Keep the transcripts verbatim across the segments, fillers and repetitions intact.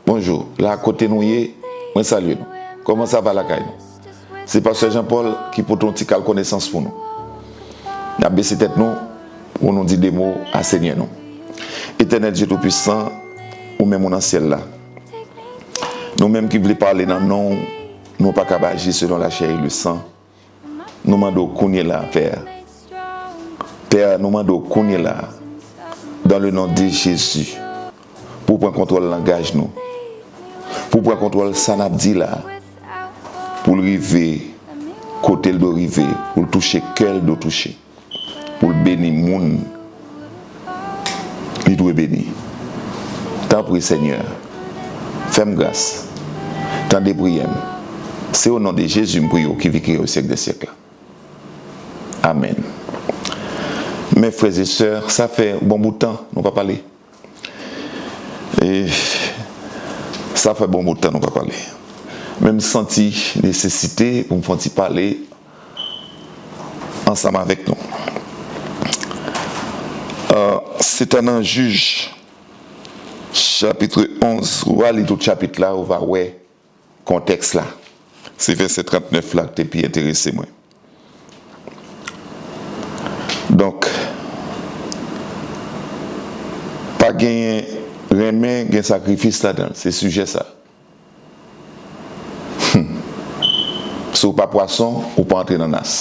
Bonjou, la kote nou ye, mwen salye nou. Kòman sa va lakay nou? Se pastè Jean Paul ki pote yon ti kal konesans pou nou. N ap bese tèt nou pou nou di de mo a Senyè nou. Etènèl Dye Toupisan, ou menm ou nan syèl la. Nou menm ki vle pale nan non w, nou pa kab aji selon lachè e lesan. Nou mande w kounye la, Pè. Pè, nou mande w kounye la, dans le nom de Jésus, pou w pran kontwòl langaj nou, pou w pran kontwòl sa n ap di la, pou l rive kote l dwe rive, pou l touche kè l dwe touche, pou l beni moun li dwe beni. Tanpri, Senyè, fè m gras. Tande priyè m. Se o non de Jezi m priye w ki viv, ki règne o syèk dè syèk la. Amèn. Mes frères et sœurs, sa fè bon bout tan nou pa pale. E sa fè bon bout tan nou pa pale. Men m santi nesesite pou m fè yon ti pale ansanm avèk nou. Euh, se ta nan Jij, chapit onz, ou va li tout chapit la, ou va wè kontèks la. Se vèsè trannèf la ki te pi enterese mwen. Donk, pa genyen renmen, gen sakrifis ladan l. Se sijè sa. Hmm. Si w pa pwason, ou pa antre nan nas.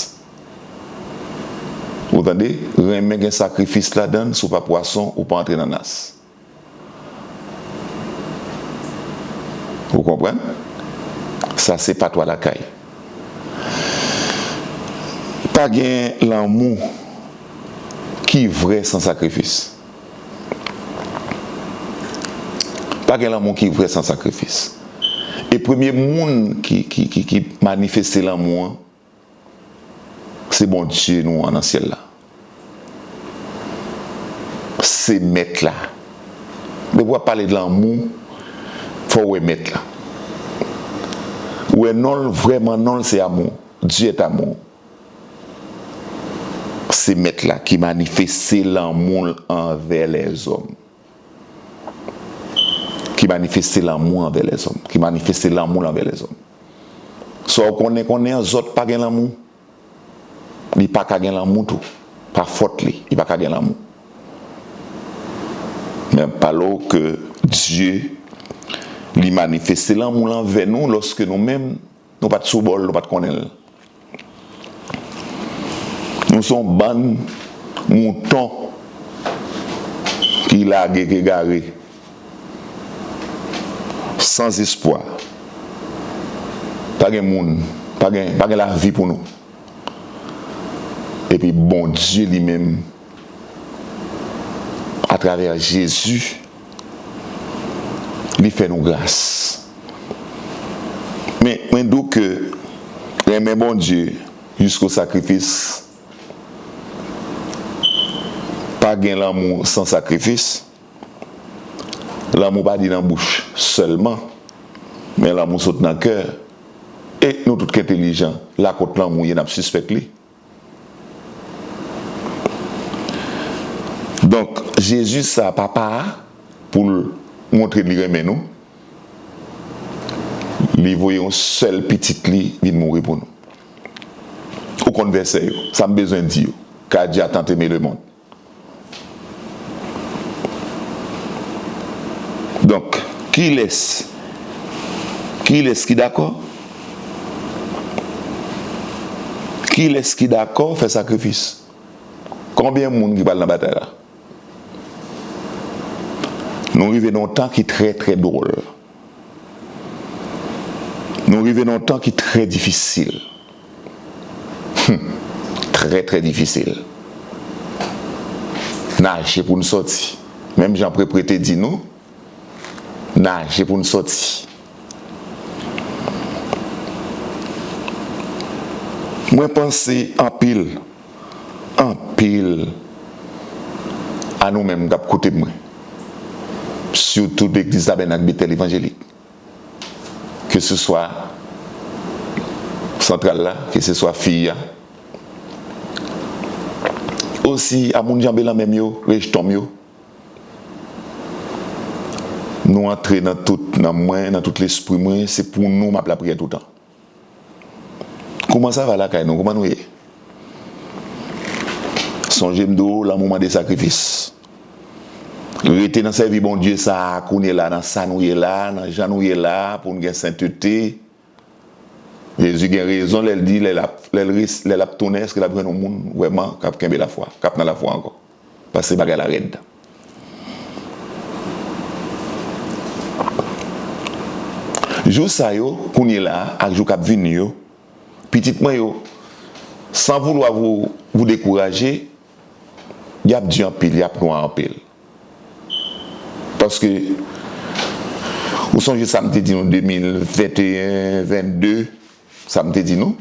Ou tande? Renmen gen sakrifis ladan l, si w pa pwason, ou pa antre nan nas. Ou konprann? Sa se patwa lakay. Pa gen lanmou ki vrè san sakrifis. Pa gen lanmou ki vrè san sakrifis. E premye moun ki, ki, ki, ki manifeste lanmou an, se Bondye nou an nan syèl la. Se Mèt la. Depi w ap pale de lanmou, fò w wè Mèt la. Ou wè non l, vrèman non l se amour. Dieu est amour. Se Mèt la ki manifeste lanmou l anvè lèzòm. Ki manifeste lanmou anvè lèzòm. Ki manifeste lanmou l anvè lèzòm. Sa w konnen, konnen an, zòt pa gen lanmou. Li pa ka gen lanmou tou. Pa fòt li, li pa ka gen lanmou. Men pale w ke Dye, li manifeste lanmou l anvè nou lòske nou menm, nou pa t sou bò l, nou pa t konnen l. Nou se yon bann mouton ki lage, ki egare, san espwa. Pa gen moun, pa gen, pa gen lavi pou nou. Epi Bondye li menm, atravè Jezi, li fè nou gras. Men, mwen di w ke renmen Bondye jisko sakrifis, pa gen lanmou san sakrifis. Lanmou pa di nan bouch sèlman, men lanmou sot nan kè. E nou tout ki entèlijan, lakòt lanmou ye, n ap sispèk li. Donk, Jezi sa, Papa a, pou l montre li renmen nou, li voye yon sèl pitit li vin mouri pou nou. Ou konn vèsè yo, sa m bezwen di yo. Car Dieu a tant aimé le monde. Donk, kilès, kilès ki dakò? Kilès ki dakò fè sakrifis? Konbyen moun ki pral nan batay la? Nou rive nan yon tan ki trè, trè dwòl. Nou rive nan yon tan ki trè difisil. Hmm. Trè, trè difisil. Naje pou n sòti. Menm jan prepre te di nou, naje pou n sòti. Mwen panse anpil, anpil a nou menm k ap koute mwen, sitou legliz Tabènak Betèl Evanjelik, ke se swa santral la, ke se swa fi a, osi a moun janbe lanmen m yo, rejton m yo. nou antre nan tout nanm mwen, nan tout lespri mwen, se pou nou m ap lapriyè toutan. Kouman sa va lakay nou? Kouman nou ye? Sonje m di w, lanmou mande sakrifis. Rete nan sèvi Bondye sa a kounye la, nan sa nou ye la, nan jan nou ye la, pou n gen sentete. Jezi gen rezon lè l di, lè l ap, lè l res-, lè l ap tounen, èske l ap jwenn yon moun vrèman k ap kenbe lafwa, k ap nan lafwa ankò? Paske bagay la rèd. Jou sa yo, kounye la a, ak jou k ap vini yo, pitit mwen yo, sans vouloir vous, vous décourager, y ap di anpil, y ap nwa anpil. Paske, ou sonje sa m te di nou de mil venteyen, vennde, sa m te di nou?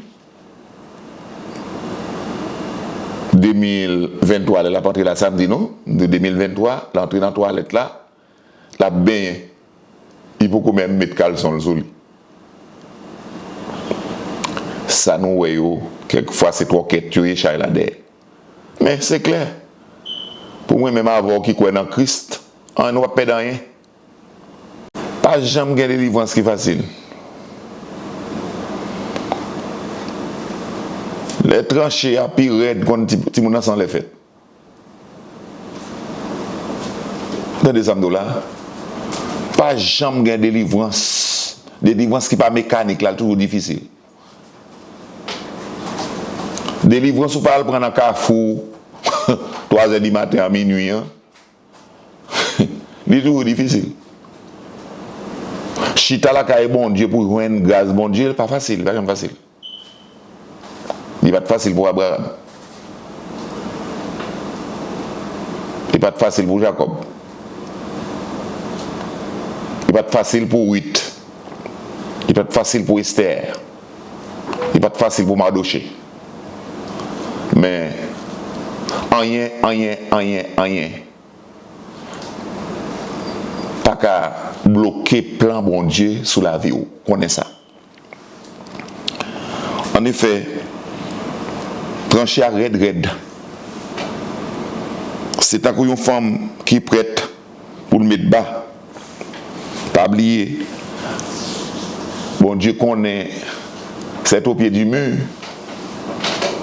De mil venntwa, lè l ap antre la, sa m di nou? De mil venntwa, l antre nan twalèt la, l ap benyen. Li poko menm met kalson l sou li. Sa nou wè yo, kèk fwa se twòkèt yo ye, chay la dèyè. Men se klè, pou mwen menm avè w ki kwè nan Kris, anyen, nou p ap pèd anyen. Pa janm gen delivrans ki fasil. Lè tranche a pi rèd, konn ti, timoun nan san lè fèt. Tande sa m di w la. Pa janm gen delivrans. Delivrans ki pa mekanik la, l toujou difisil. Delivrans ou pa al pran nan kafou, twazè di maten an, minui an. Li toujou difisil. Chita lakay Bondye pou jwenn gras Bondye, li pa fasil, li pa janm fasil. Li pa t fasil pou Abraram. Li pa t fasil pou Jakòb. Li pa t fasil pou Rit. Li pa t fasil pou Estè. Li pa t fasil pou Madoche. Men, anyen, anyen, anyen, anyen pa ka bloke plan Bondye sou lavi w. Konnen sa. Anefè, tranche a rèd rèd. Se tankou yon fanm ki prèt pou l met ba. Pa bliye, Bondye konnen c'est au pied du mur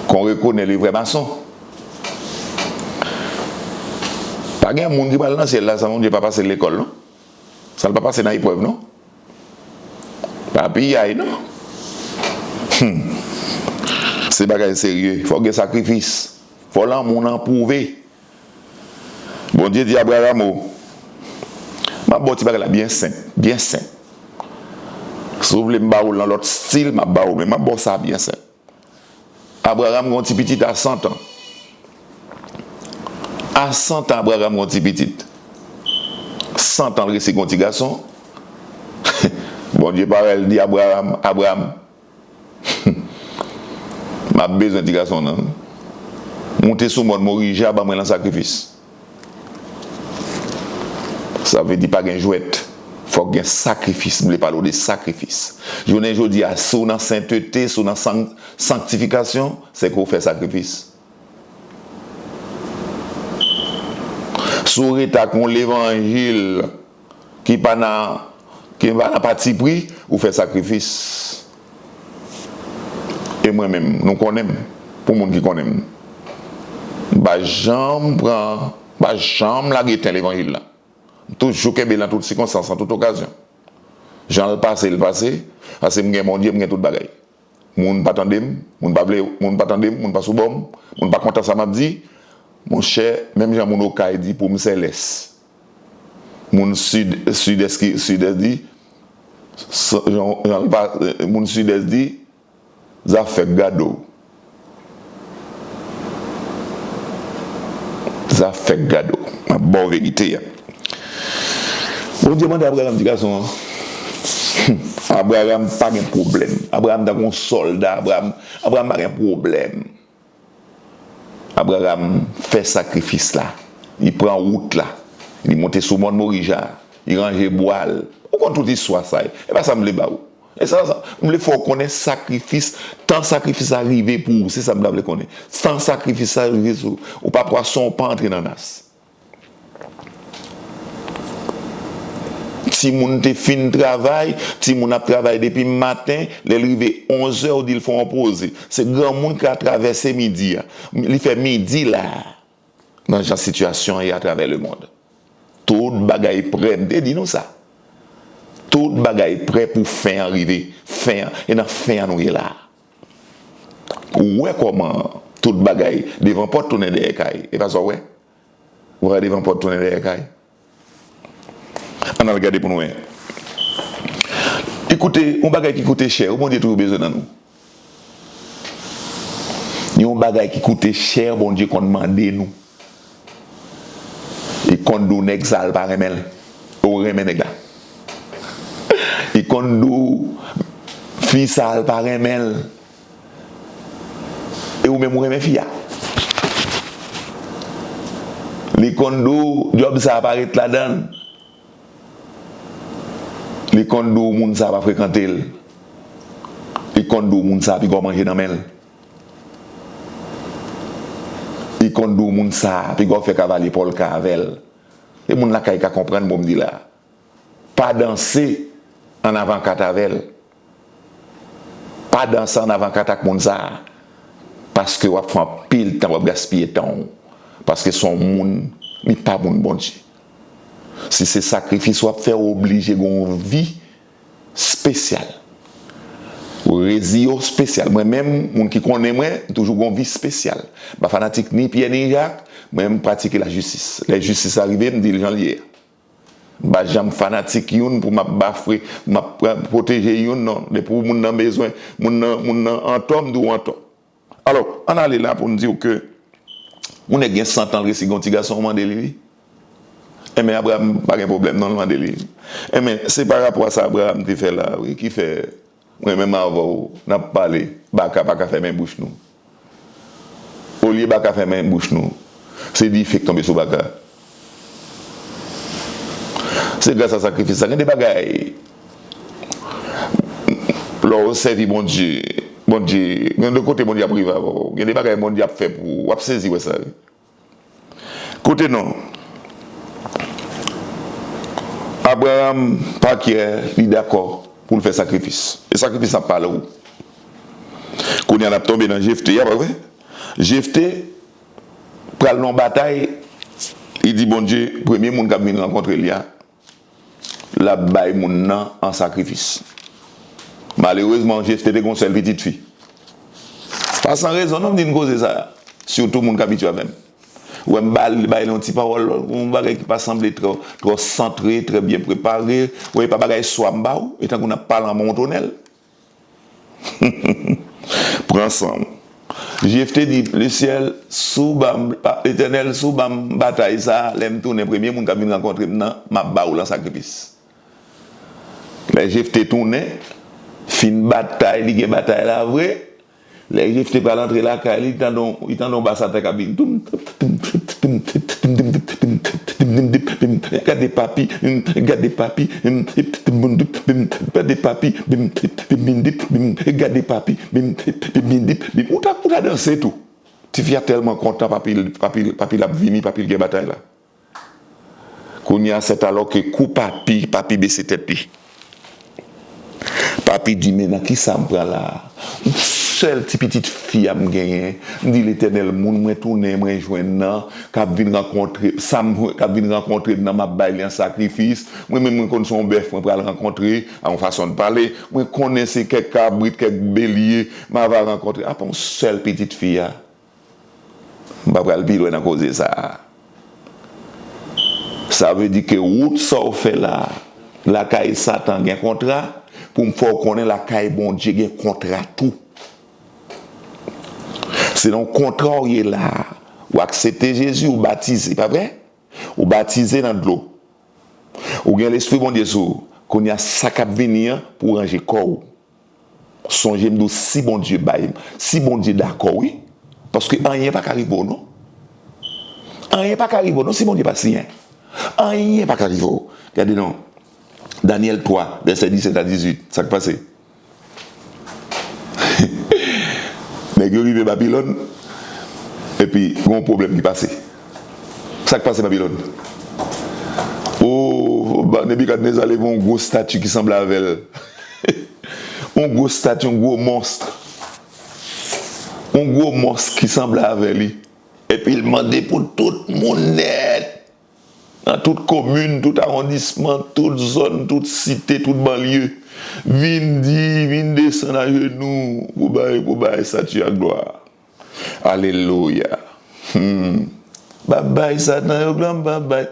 qu'on reconnaît le vrai maçon. Pa gen moun ki pral nan syèl la san Bondye pa pase l lekòl, non. San l pa pase nan eprèv, non. Pa piyay, non. Hmm. Se bagay serye. Fòk gen sakrifis. Fò lanmou nan pwouve. Bondye di Abraram, o, m ap ba w ti bagay la byen senp, byen senp. Si w vle m ba w l nan lòt stil, m ap ba w l, men m ap ba w sa byen senp. Abraram gen yon ti pitit a san tan. A san tan, Abraram gen yon ti pitit. San tan, l resi gen yon ti gason. Bondye parèy, l di Abraram, Abraram, m ap bezwen ti gason nan. Moute sou mòn Morija, ban mwen l an sakrifis. Sa vle di pa gen jwèt. Fòk gen sakrifis. M vle pale w de sakrifis. Jounen jodi a, si w nan sentete, si w nan san-, sanktifikasyon, se ke w fè sakrifis. Si w rete ak yon levanjil ki pa nan, ki pa nan patipri, ou fè sakrifis. E mwen menm, nou konnen m, pou moun ki konnen m, m pa janm pran, m pa janm lage ten levanjil la. M toujou kenbe l nan tout sikonstans, nan tout okazyon. Jan l pase, l pase, paske m gen Bondye, m gen tout bagay. Moun pa tande m, moun pa vle, moun pa tande m, moun pa sou bò m, moun pa kontan sa m ap di. Monchè, menm jan moun Okay di, pou m sèlès. Moun sid, sidès ki, sidès di, s-, jan, jan l pa, moun sidès di, zafè gado. Zafè gado. M ap ba w verite a. Bondye mande Abraram ti gason an. Abraram pa gen pwoblèm. Abraram tankou yon sòlda. Abraram, Abraram pa gen pwoblèm. Abraram fè sakrifis la. Li pran wout la. Li monte sou mòn Morija. Li ranje bwa l. Ou konn tout istwa sa yo. E pa sa m vle ba w. E sa, sa, m vle fè w konnen sakrifis, tan sakrifis la rive pou ou, se sa m ta vle konnen. Tan sakrifis la rive sou ou, ou pa pwason, ou pa antre nan nas. Timoun te fin travay, timoun ap travay depi maten, lè l rive onz è, ou di l fè yon poze. Se granmoun k atravèse midi a. Li fè midi la nan jan sitiyasyon an ye atravè lemonn. Tout bagay prè, m te di nou sa. Tout bagay prè pou fen an rive. Fen an, e nan fen an nou ye la. Ou wè kòman tout bagay devan pòt tounen dèyè kay. E pa sa w wè? Ou wè devan pòt tounen dèyè kay. Ann al gade pou nou wè. Li koute, yon bagay ki koute chè, Bondye toujou bezwen nan nou. Yon bagay ki koute chè, Bondye konn mande nou. Li konn di w nèg sa a l pa renmen l. Ou renmen nèg la. Li konn di w fi sa a l pa renmen l. E ou menm ou renmen fi a. Li konn di w djòb sa a pa ret ladan l. Li konn di w moun sa a pa frekante l. Li konn di w moun sa a piga w manje nan men l. Li konn di w moun sa a piga w fè kavalye pòlka avè l. E moun lakay ka konprann mo m di la. Pa danse ann avan kat avè l. Pa danse ann avan kat ak moun sa a. Paske w ap fè anpil tan, w ap gaspiye tan w. Paske se yon moun, li pa moun Bondye. Si se sakrifis w ap fè, ou oblije gen yon vi espesyal. Ou reziye w espesyal. Mwen menm, moun ki konnen mwen, m toujou gen yon vi espesyal. M pa fanatik ni Pyè ni Jak, mwen menm m pratike lajistis. Lè jistis la rive, m di l jan l ye a. M pa janm fanatik youn pou m ap bafwe, pou m ap pran, pwoteje youn, non. Depi moun nan bezwen, moun nan, moun nan antò, m di w antò. Alò, ann ale la pou n di w ke yon nèg gen san tan, l resi gen yon ti gason, w mande li li. Enben, Abraram pa gen pwoblèm, non, l mande li. Enben, se pa rapò a sa Abraram te fè la, wi, ki fè mwen menm avè w, n ap pale, baka pa ka fèmen bouch nou. Olye baka fèmen bouch nou, se dife k tonbe sou baka. Se gras a sakrifis la. Gen de bagay, lè w sèvi Bondye, Bondye, gen de kote Bondye ap rive avè w. Gen de bagay Bondye ap fè pou ou, w ap sezi wè sa, wi. Koute non. Abraram pa kè, li dakò pou l fè sakrifis. E sakrifis n ap pale w. Kounye a n ap tonbe nan Jefte, a pa vre? Jefte pral nan batay, li di Bondye, premye moun k ap vin rankontre li a, l ap bay moun nan an sakrifis. Malerezman, Jefte te gen yon sèl pitit fi. Pa san rezon non m di n koze sa a. Sitou moun k abitye avè m. Ou wè m ba l, bay li yon ti pawòl, yon bagay ki pa sanble twò, twò santre, trè byen prepare. Ou wè, e pa bagay swa m ba w, e tankou n ap pale an montonèl. Pran san w. Jefte di, Lesyèl, si w ba m, Letènèl, si w ba m batay sa a, lè m tounen, premye moun k ap vin rankontre m nan, m ap ba w l an sakrifis. Lè Jefte tounen, fin batay, li gen batay la vre. Lè Jefte pral antre lakay li, li tande yon, li tande yon bas atè k ap vini. Toum, toum, toum, toum, toum, toum, toum, toum, toum, toum, toum, toum, toum, toum. Gade papi, gade papi, gade papi, gade papi. Ou ta, ou ta danse tou. Tifi a tèlman kontan, papi, papi, papi l ap vini, papi l gen batay la. Kounye a, c'est alors que kou papi, papi bese tèt li. Papi di, men nan kisa m pran la a? Yon sèl ti pitit fi a m genyen. M di, Letènèl, moun mwen tounen, mwen jwenn nan, k ap vin rankontre, sa m, k ap vin rankontre m nan, m ap bay li an sakrifis. Mwen menm, mwen konn se yon bèf mwen pral rankontre, a yon fason de pale. Mwen konnen se kèk kabrit, kèk belye, m ava rankontre. Apa yon sèl pitit fi a? M pa pral pi lwen nan koze sa a. Sa vle di ke wout sa w fè la, lakay Satan gen kontra, pou m fè w konnen lakay Bondye gen kontra tou. Se nan yon kontra w ye la a. Ou aksepte Jezi, ou batize, pa vre? Ou batize nan dlo. Ou gen Lespri Bondye sou ou. Kounye a, sa k ap vini an, pou w ranje kò w. Sonje m di w, si Bondye bay, si Bondye dakò, wi. Paske anyen pa ka rive w, non. Anyen pa ka rive w, non, si Bondye pa siyen. Anyen pa ka rive w. Gade non. Danyèl twa, vèsè disèt a dizuit. Sa k pase? Nèg yo rive Babilòn, epi gen yon pwoblèm ki pase. Sa k pase Babilòn? O, Ba, Nebikadneza leve yon gwo estati ki sanble avè l. Yon gwo estati, yon gwo mons. Yon gwo mons ki sanble avè li. Epi l mande pou tout moun nèt, nan tout komin, tout awondisman, tout zòn, tout site, tout banlye, vin di, vin desann ajenou pou bay, pou bay estati a glwa. Alelouya. Hmm. M ap bay Satan yo glwa, m ap bay,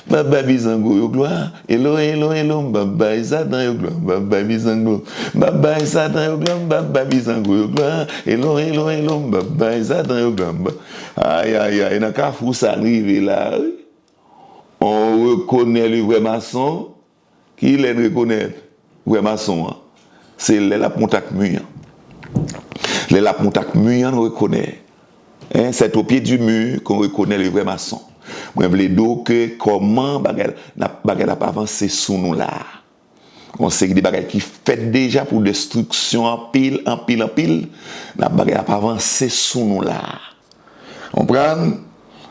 m ap bay bizango yo glwa. Elo, elo, elo, m ap bay Satan yo glwa, m ap bay bizango. M ap bay Satan yo glwa, m ap bay bizango yo glwa. Elo, elo, elo, m ap bay Satan yo glwa, m ap... Ay, ay, ay, nan kafou sa n rive la, wi. On reconnaît le vrai maçon. Ki lè n rekonèt vrè mason an? Se lè l ap monte ak mi an. Lè l ap monte ak mi an, nou rekonèt. Hein, c'est au pied du mur qu'on reconnaît le vrai maçon. Mwen vle di w ke kòman bagay, n ap, bagay la ap avanse sou nou la. Yon seri de bagay ki fèt deja pou destriksyon anpil, anpil, anpil. N ap, bagay la ap avanse sou nou la. Konprann?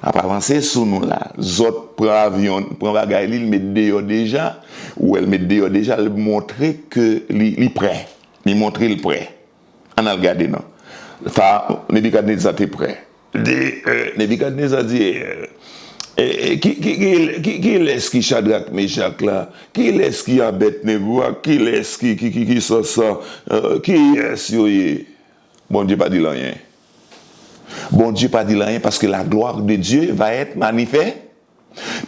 Ap avanse sou nou la. Zòt pran avyon, pran bagay li, l met deyò deja. Ou wè l met deyò deja, l montre ke li, li prè. Li montre l prè. Ann al gade non. Sa, Nebikadneza te prè. De, euh, Nebikadneza di, euh, eh, ki, ki, ki, ki, ki lès ki Chadrak, Mechak la? Ki lès ki Abèdnego a? Ki lès ki, ki, ki, ki sa, sa? Euh, ki lès yo ye? Bondye pa di l anyen. Bondye pa di l anyen paske la gloire de Dieu va être manifeste.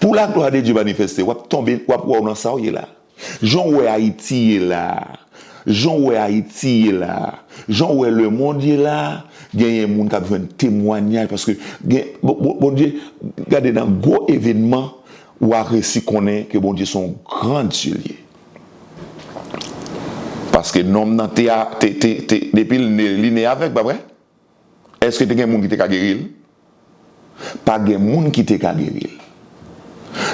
Pou la gloire de Dieu manifeste, w ap tonbe, w ap wè w nan sa w ye la. Jan w wè Ayiti ye la, jan w wè Ayiti ye la, jan w wè lemonn ye la, genyen moun k ap jwenn temwayaj paske gen, Bon-, Bon-, Bondye, gade nan gwo evènman, w a resi konnen ke Bondye se yon gran Dye l ye. Paske nonm nan te, a- te, te, te, depi l ne, li ne avèg, pa vre? Èske te gen moun ki te ka geri l? Pa gen moun ki te ka geri l.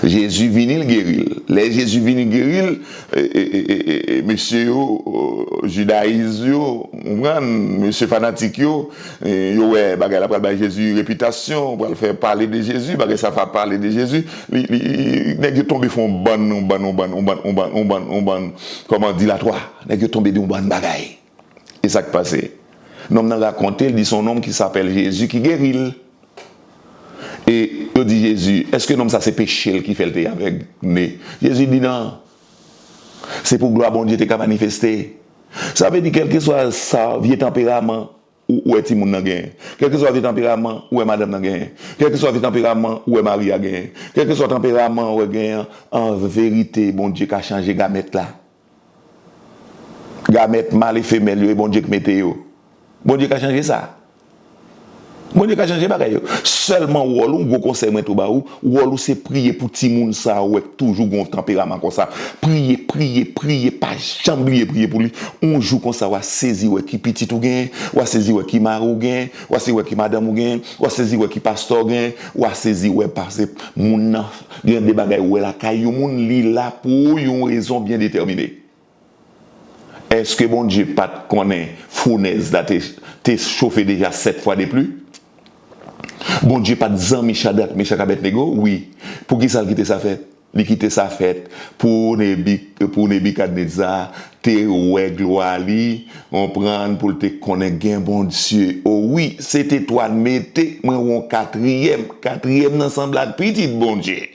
Jezi vini, l geri l. Lè Jezi vini geri l, e, e, e, e, e, e, mesye yo, e, jidayis yo, ou konprann, mesye fanatik yo, e, yo wè bagay la pral bay Jezi repitasyon, pral fè pale de Jezi, bagay sa fè pale de Jezi. Li, li, nèg yo tonbe fè yon bann, yon bann, yon bann, yon bann, yon bann, yon bann, yon bann, kòman di, latwa. Nèg yo tonbe di yon bann bagay. E sa k pase? Nonm nan rakonte l, di se yon nonm ki sapèl Jezi ki geri l. E yo di Jezi, èske nonm sa se peche l ki fè l te avèg ne? Jezi di nan. Se pou glwa Bondye te ka manifeste. Sa vle di, kèlkeswa sa vye tanperaman ou, ou wè timoun nan genyen, kèlkeswa vye tanperaman ou wè madanm nan genyen, kèlkeswa vye tanperaman ou wè mari a genyen, kèlkeswa tanperaman ou wè genyen an, an verite, Bondye ka chanje gamèt la. Gamèt mal e femèl yo, e Bondye k mete yo. Bondye ka chanje sa. Bondye ka chanje bagay yo. Sèlman wòl ou, gwo konsèy mwen tou ba ou, wòl ou se priye pou timoun sa a ou wè k toujou gon tanperaman konsa. Priye, priye, priye, pa janm bliye priye pou li. On jou konsa w a sezi wè ki pitit ou genyen, w a sezi wè ki mari w genyen, w a sezi wè ki madanm ou genyen, w a sezi wè ki pastè w genyen, w a sezi wè pase moun nan gen de bagay ou wè lakay yon moun, li la pou ou yon rezon byen detèmine. Èske Bondye pa t konnen founèz la te, te chofe deja sèt fwa de pli? Bondye pa t zanmi Chadrak, Mechak, Abèdnego? Wi. Poukisa l kite sa fèt? Li kite sa fèt pou Nebi-, pou Nebikadneza te wè glwa li, konprann, pou l te konnen gen Bondye. O wi, se te twa n mete, mwen wè yon katriyèm, katriyèm nan sanble ak pitit Bondye.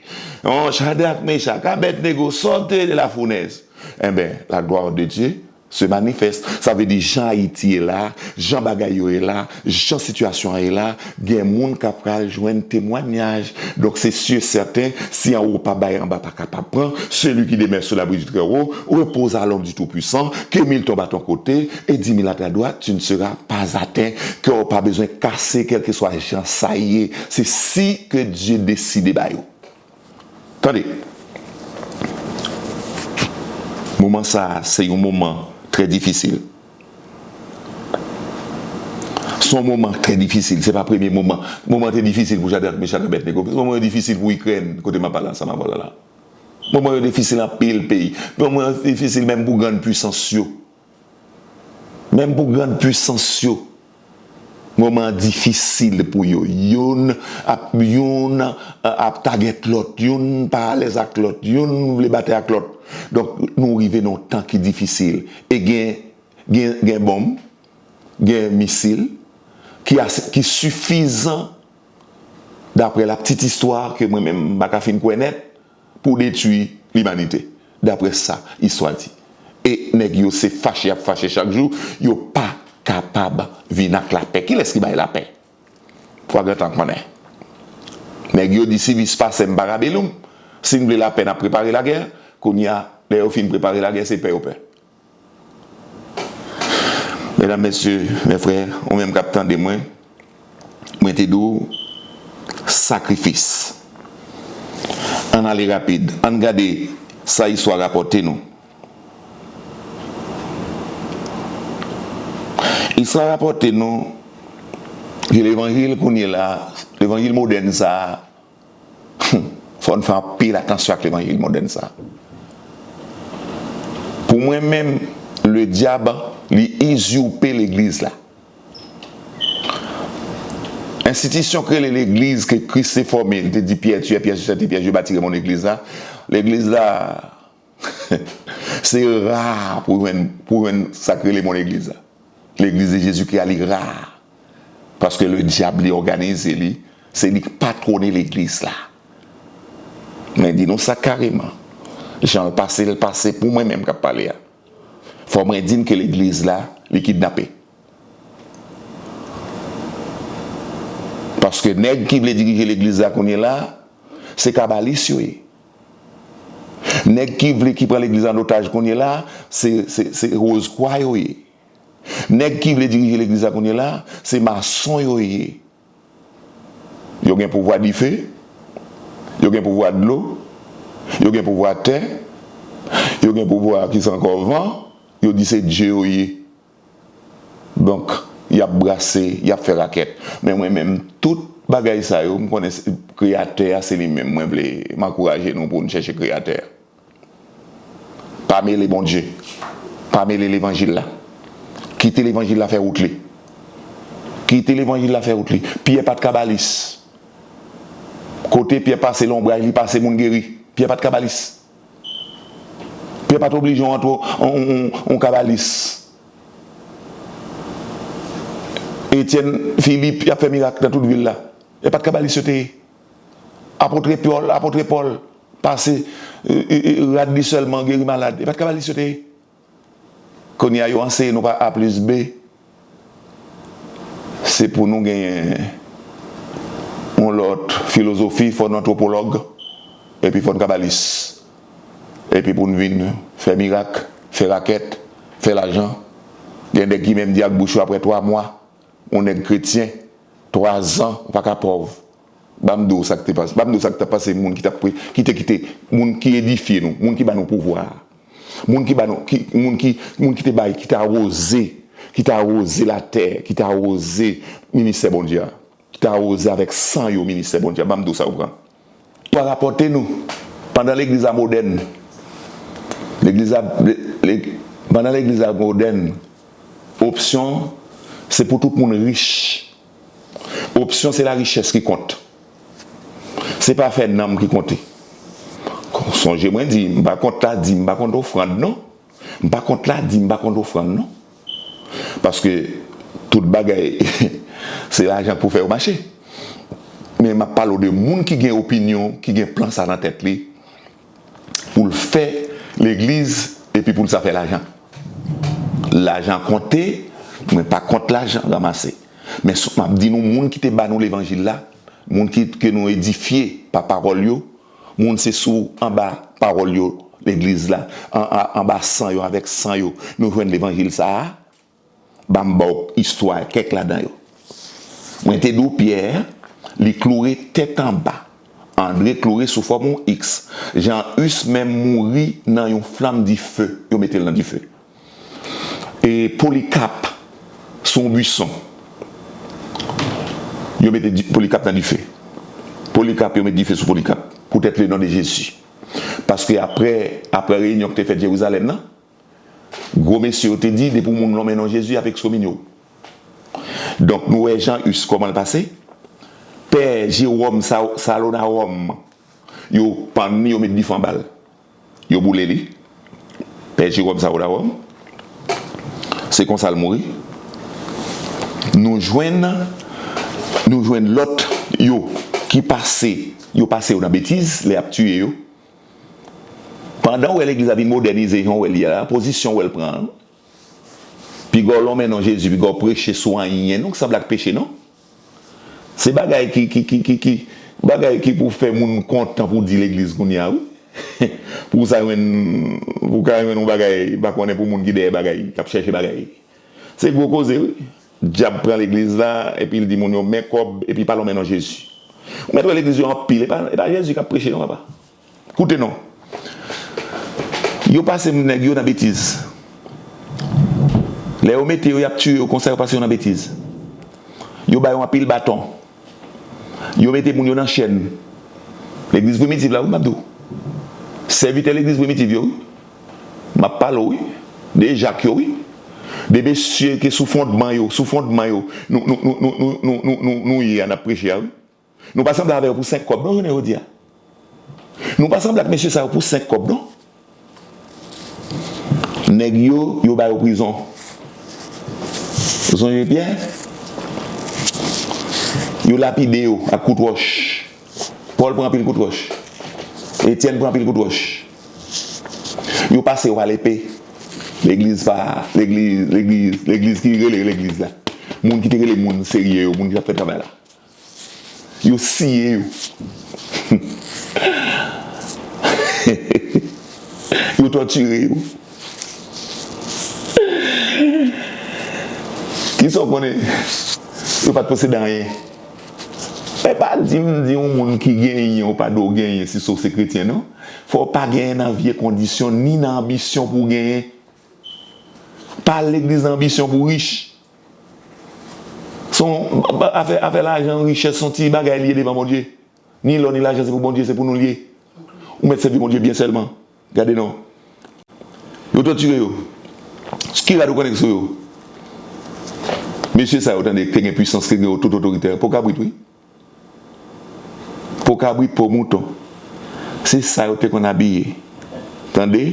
Yon Chadrak, Mechak, Abèdnego, sòti de la founèz. Enben, la gloire de Dieu se manifeste. Sa vle di jan Ayiti ye la, jan bagay yo ye la, jan sitiyasyon an ye la, gen moun k ap pral jwenn temwayaj. Donk, se si e sèten, si anwo pa bay, anba pa kapab pran. Celui qui demeure sous l'abri du Très-Haut repose à l'ombre du Tout-Puissant. Que mille tombent à ton côté et dix mille à ta droite, tu ne seras pas atteint. Kè w pa bezwen kase, kèlkeswa jan sa ye. Se si ke Dye deside ba yo. Tande. Moman sa a, se yon moman trè difisil. Se yon moman trè difisil. Se pa premye moman. Moman te difisil pou Chadrak, Mechak, Abèdnego. Moman yo difisil pou Ikrèn, kote m ap pale ansanm avè w la la. Moman yo difisil anpil peyi. Moman yo difisil menm pou grann pisans yo. Menm pou grann pisans yo. Moman an difisil pou yo. Youn ap, youn, eh, ap tagèt lòt, youn pa alèz ak lòt, youn vle batay ak lòt. Donk, nou rive nan yon tan ki difisil. E gen, gen, gen bonm, gen misil ki ase, ki sifizan, daprè la petite histoire ke mwen menm m pa ka fin kwè nèt, pou detwi limanite, daprè sa istwa di. E nèg yo se fache y ap fache chak jou, yo pa kapab vin ak lapè. Kilès ki bay lapè? Fwa gentan konnen. Nèg yo di si vis pase m pa ka beloum. Si n vle lapè n ap prepare lagè. Kounye a, lè yo fin prepare lagè, se pè yo pè. Medam, mesye, mè frè, ou menm k ap tande mwen, mwen te di w sakrifis. Ann ale rapid, ann gade sa istwa rapòte nou. Istwa rapòte nou ke levanjil kounye la, levanjil modèn sa a, fò n fè anpil atansyon ak levanjil modèn sa a. Pou mwen menm, ledyab, li izirpe legliz la. Enstitisyon k rele legliz ke Kris te fòme, li te di Pyè, Pyè, Pyè, Pyè, je bâtirai mon église la. Legliz la, se ra pou jwenn, pou jwenn sa k rele mon église la. Legliz de Jezikri a, li ra. Paske ledyab, li òganize li, se li k patwone legliz la. Mwen di nou sa kareman. Jan l pase, l pase pou mwen menm k ap pale a. Fò mwen di n ke legliz la, li kidnape. Paske nèg ki vle dirije legliz la kounye la, se kabalis yo ye. Nèg ki vle, ki pran legliz an otaj kounye la, se, se, se Wozkwa yo ye. Nèg ki vle dirije legliz la kounye la, se mason yo ye. Yo gen pouvwa dife, yo gen pouvwa dlo, yo gen pouvwa tè, yo gen pouvwa kisa ankò, van, yo di se dye yo ye. Donk, y ap brase, y ap fè rakèt. Men mwen menm, tout bagay sa yo, m konnen se, Kreyatè a, se li menm. Mwen vle, m ankouraje nou pou n chèche Kreyatè a. Pa mele Bondye. Pa mele levanjil la. Kite levanjil la fè wout li. Kite levanjil la fè wout li. Pyè pa t kabalis. Kote Pyè pase lonbraj, li pase moun geri. Pyè pa t kabalis. Pyè pa t oblije yon, yon, yon, yon kabalis. Etyèn, Filip, y ap fè mirak nan tout vil la. E pa t kabalis yo te ye. Apot Pòl, apot Pòl pase, e, e, e, rad li sèlman geri malad. E pa t kabalis yo te ye. Kounye a, yo anseye nou pa A plis B. Se pou nou genyen yon lòt filozofi, fò n antwopològ, epi fò n kabalis. Epi pou n vin fè mirak, fè rakèt, fè lajan. Gen nèg ki menm di ak bouch yo, apre twa mwa, yon nèg kretyen, twa zan, ou pa ka pòv. Ban m di w sa k te pase. Ban m di w sa k t ap pase moun ki t ap pre-, ki te kite, moun ki edifye nou, moun ki ba nou pouvwa a. Moun ki ba nou, ki, moun ki, moun ki te bay, ki te awoze, ki te awoze latè, ki te awoze ministè Bondye a, ki te awoze avèk san yo ministè Bondye a. Ban m di w sa, ou pran. Yo rapòte nou, pandan legliz la modèn, legliz la, le, le, pandan legliz la modèn, opsyon, se pou tout moun rich. Opsyon, se larichès ki kont. Se pa fè nanm ki konte. Sonje mwen di, m pa kont ladim, m pa kont ofrann non. M pa kont ladim, m pa kont ofrann non. Paske tout bagay, se lajan k pou fè yo mache. Men m ap pale w de moun ki gen opinyon, ki gen plan sa nan tèt li, pou l fè legliz, epi pou l sa fè lajan. Lajan konte, mwen pa kont lajan ranmase. Men sou, m ap di nou, moun ki te ba nou levanjil la, moun ki, ke nou edifye pa pawòl yo, moun se sou, anba pawòl yo, legliz la, an, an, anba san yo, avèk san yo, nou jwenn levanjil sa a, ban m ba w istwa kèk ladan yo. Mwen te di w Pyè, li kloure tèt anba. Andre kloure sou fòm yon X. Jan Hus menm mouri nan yon flanm dife, yo mete l nan dife. E Polikap sou yon bwison. Yo mete di-, Polikap nan dife. Polikap, yo met dife sou Polikap. Poutèt le non de Jezi. Paske apre, apre reyinyon ki te fèt Jerizalèm nan, gwo mesye yo te di, depi yon moun lonmen non Jezi, y ap ekskomine w. Donk, nou wè Jan Hus kòman l pase. Pè Jeròm Sa-, Salonawòm, yo pann li, yo met dife anba l. Yo boule li. Pè Jeròm Salonawòm. Se konsa l mouri. Nou jwenn, nou jwenn lòt yo ki pase, yo pase yo nan betiz, lè y ap tiye yo. Pandan w wè legliz la vin modènize, jan w wè l ye a, pozisyon w wè l pran an, piga w lonmen non Jezi, piga w preche sou anyen, non, ki sanble ak peche, non. Se bagay ki, ki, ki, ki, ki, bagay ki pou fè moun kontan pou di legliz kounye a, wi. Pou sa jwenn, pou ka jwenn yon bagay, pa konnen pou moun ki dèyè bagay, k ap chèche bagay. Se gwo koze, wi. Dyab pran legliz la, epi l di moun yo, men kòb, epi pa lonmen non Jezi. Ou mèt wè legliz yo anpil, e pa, e pa Jezi k ap preche, non, papa. Koute non. Yo pase nèg yo nan betiz. Lè yo mete yo, y ap tiye yo konsa, yo pase yo nan betiz. Yo ba yo anpil baton. Yo mete moun yo nan chèn. Legliz primitiv la, wi, m ap di w. Sèvitè legliz primitiv yo, wi. M ap pale w, wi. De Jak yo, wi. De mesye ke sou fondman yo, sou fondman yo, nou, nou, nou ye a, n ap preche a, wi. Nou pa sanble avè yo pou senk kòb, non, jounen jodi a. Nou pa sanble ak mesye sa yo pou senk kòb, non. Nèg yo, yo ba yo prizon. Ou sonje Pyè? Yo lapide yo ak kout wòch. Pòl pran anpil kout wòch. Etyèn pran anpil kout wòch. Yo pase yo pa lepe. Legliz pa, legliz, legliz, legliz ki rele legliz la. Moun ki te rele moun serye yo, moun ki t ap fè travay la. Yo siye yo. Yo tòtire yo. Kisa w konnen? Yo pa t posede anyen. E pa di m di yon moun ki genyen ou pa dwe genyen si se w se kretyen, non. Fò w pa genyen nan vye kondisyon, ni nan anbisyon pou w genyen. Pa al legliz nan anbisyon pou w rich. Se yon afè, afè lajan, richès, se yon ti bagay li ye devan Bondye. Ni lò, ni lajan, se pou Bondye, se pou nou l ye. Ou mèt sèvi Bondye byen sèlman. Gade non. Yo tòtire yo. Ki rad ou konnen ki sou yo? Mesye sa yo, tande, te gen pwisans, te gen tout otorite. Po kabrit, wi. Po kabrit, po mouton. Se sa yo te konn abiye. Tande?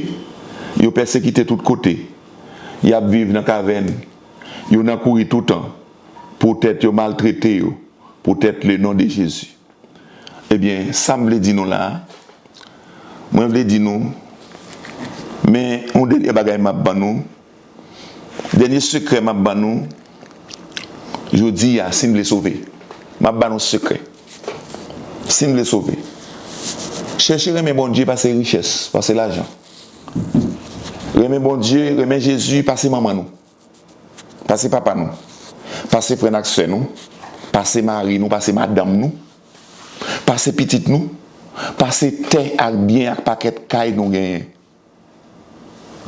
Yo pèsekite tout kote. Y ap viv nan kavèn. Yo nan kouri toutan. Poutèt yo maltrete yo. Poutèt le non de Jezi. Ebyen, sa m vle di nou la a, mwen vle di nou, men yon dènye bagay m ap ban nou, dènye sekrè m ap ban nou, jodi a, si n vle sove. M ap ban nou sekrè. Si n vle sove, chèche renmen Bondye pase richès, pase lajan. Renmen Bondye, renmen Jezi pase manman nou. Pase papa nou. Pase frè n ak sè nou. Pase mari nou, pase madanm nou. Pase pitit nou. Pase tè ak byen ak pakèt kay nou genyen.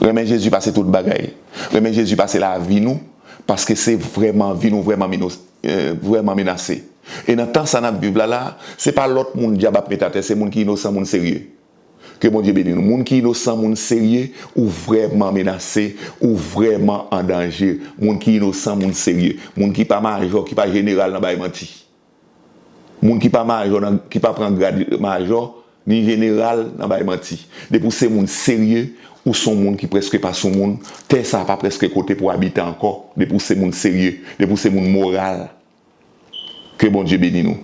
Renmen Jezi pase tout bagay. Renmen Jezi pase lavi nou, paske se vrèman vi nou vrèman mino-, eh, vrèman menase. E nan tan sa n ap viv la la, se pa lòt moun dyab ap met atè, se moun ki inosan, moun serye. Ke Bondye beni nou. Moun ki inosan, moun serye, ou vrèman menase, ou vrèman an danje. Moun ki inosan, moun serye. Moun ki pa majò, ki pa jeneral nan bay manti. Moun ki pa majò, nan, ki pa pran grad majò, ni jeneral nan bay manti. Depi w se moun serye, ou se yon moun ki prèske pa sou moun, tè sa a pa prèske kote pou w abite ankò. Depi w se moun serye, depi w se moun moral. Ke Bondye beni nou.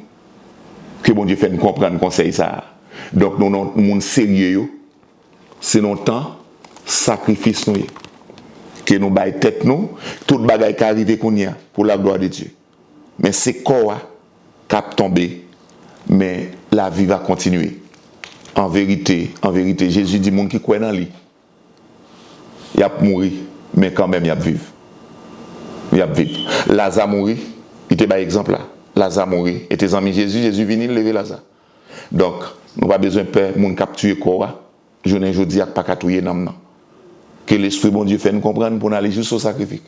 Ke Bondye fè n konprann konsèy sa a. Donk, nou, nou, moun serye yo, se nan tan sakrifis nou ye. Ke nou bay tèt nou, tout bagay ka rive kounye a, pour la gloire de Dieu. Men se kò a k ap tonbe, men la vie va continuer. An verite, an verite, Jezi di moun ki kwè nan li, y ap mouri, men kanmenm y ap viv. Y ap viv. Laza mouri, li te bay egzanp la. Laza mouri, e te zanmi Jezi, Jezi vini, l leve Laza. Donk, nou pa bezwen pè moun k ap tiye kò a, jounen jodi a k pa ka touye nanm nan. Ke Lespri Bondye fè n konprann pou n ale jis o sakrifik.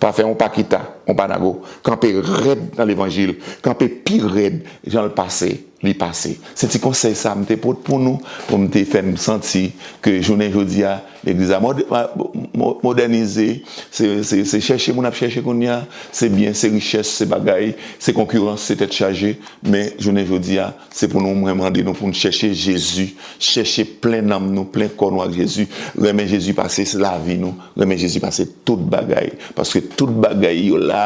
Pa fè yon pa kita, yon pa nago. Kanpe rèd nan levanjil. Kanpe pi rèd jan l pase. li pase. Se ti konsèy sa m te pot pou nou, pou m te fè n santi ke jounen jodi a, legliz la mòd- mo- mòdènize, se, se, se chèche moun ap chèche kounye a, se byen, se richès, se bagay, se konkirans, se tèt chaje, men jounen jodi a, se pou nou, mwen mande nou pou n chèche Jezi, chèche plen nanm nou, plen kò nou ak Jezi, renmen Jezi pase lavi nou, renmen Jezi pase tout bagay, paske tout bagay yo la,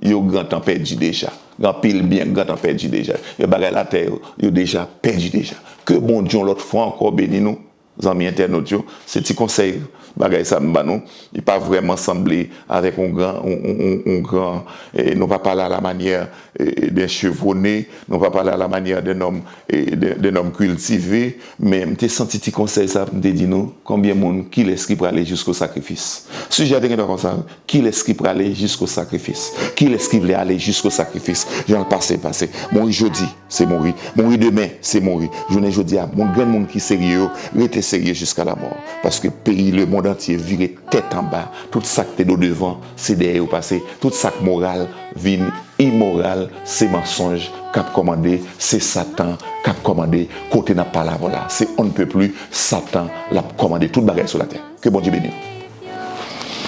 yo gentan pèdi deja. Gen anpil byen gentan pèdi deja. Yo bagay latè yo, yo deja pèdi deja. Ke Bondye yon lòt fwa ankò beni nou, zanmi entènot yo. Se ti konsèy bagay sa m ba nou. Li pa vrèman sanble avèk yon gran, yon, yon, yon, yon gran, eh, nou pa pale à la manière, eh, d'un chevronné, nou pa pale à la manière d'un homme, eh, d'un, d'un homme cultivé, men m te santi ti konsèy sa pou m te di nou, konbyen moun, kilès ki prale jisko sakrifis? Sijè a te gentan konsa, kilès ki prale jisko sakrifis? Kilès ki vle ale jisko sakrifis? Jan l pase, pase. Mouri jodi, se mouri. Mouri demen, se mouri. Jounen jodi a, moun, grenn moun ki serye yo, rete serye jiska lamò. Paske peyi, lemonn antye vire tèt anba. Tout sa k te do devan, se dèyè yo pase. Tout sa k moral vin imoral, se mansonj k ap kòmande, se Satan k ap kòmande. Kote n ap pale avè w la, se on ne peut plus, Satan l ap kòmande tout bagay sou latè. Ke Bondye beni w.